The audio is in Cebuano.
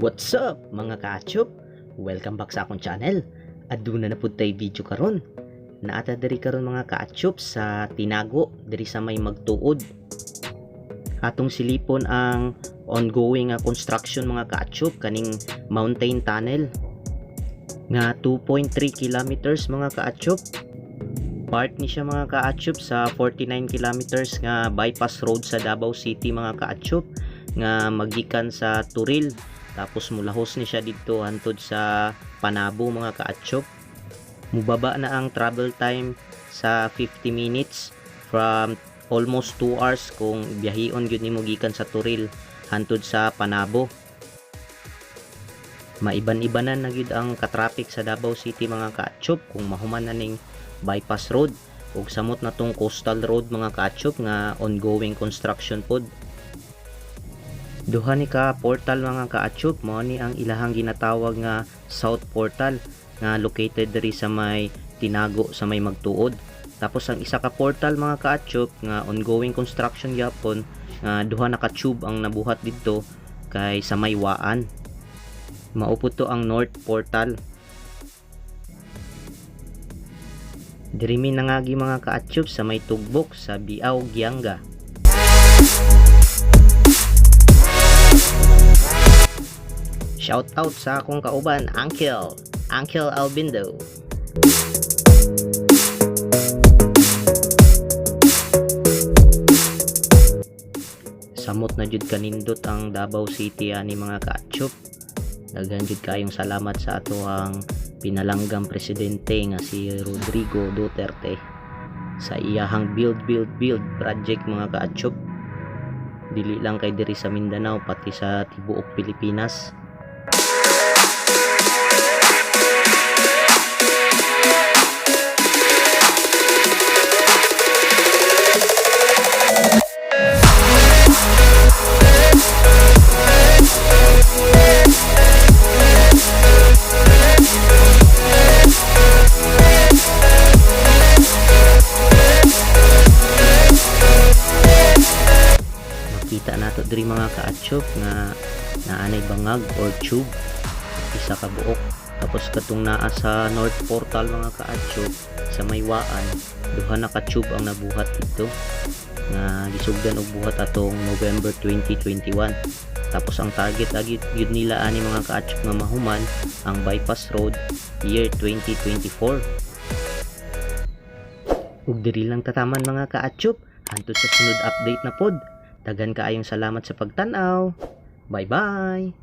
What's up, mga kaatsyop? Welcome back sa akong channel. Aduna na pud tay video karon. Naa ta diri karon, mga kaatsyop, sa Tinago, diri sa may Magtuod. Atong silipon ang ongoing nga construction, mga kaatsyop, kaning mountain tunnel nga 2.3 kilometers, mga kaatsyop. Part ni siya, mga kaatsyop, sa 49 kilometers nga bypass road sa Davao City, mga kaatsyop, nga magikan sa Toril tapos mulahos ni siya didto hantod sa Panabo, mga kaatsyop. Mubaba na ang travel time sa 50 minutes from almost 2 hours kung biyahon gyud nimo gikan sa Toril hantod sa Panabo. Maiban-ibanan na gyud ang katraffic sa Davao City, mga kaatsyop, kung mahuman na ning bypass road ug samot na tong coastal road, mga kaatsyop, nga ongoing construction pod. Duha ni ka portal, mga kaatsyop. Mao ni ang ilahang ginatawag nga South Portal nga located diri sa may Tinago, sa may Magtuod. Tapos ang isa ka portal, mga kaatsyop, nga ongoing construction gyapon, nga duha na ka tube ang nabuhat didto kay sa may Waan. Mao pud to ang North Portal. Diri mi nangagi, mga kaatsyop, sa may Tugbok sa Biao, Guianga. Shout out sa akong kauban, Uncle. Uncle Albindo. Samot na jud kanindot ang Davao City ani, mga kaatsyop. Daghan jud kayong salamat sa atoang pinalanggang presidente nga si Rodrigo Duterte sa iyahang Build Build Build project, mga kaatsyop. Dili lang kay diri sa Mindanao, pati sa tibuok Pilipinas. Makita nato diri, mga kaatsyop, nga naanay bangag or tube, isa ka buok. Tapos katong naa sa North Portal, mga kaatsyop, sa may Waan, duha na ka tube ang nabuhat didto nga gisugdan og buhat atong November 2021. Tapos ang target agi gyud nila ani, mga kaatsyop, nga mahuman ang bypass road year 2024. Ug diri lang tataman, mga kaatsyop, hantod sa sunod update na pod. Daghan kaayong salamat sa pagtan-aw. Bye bye.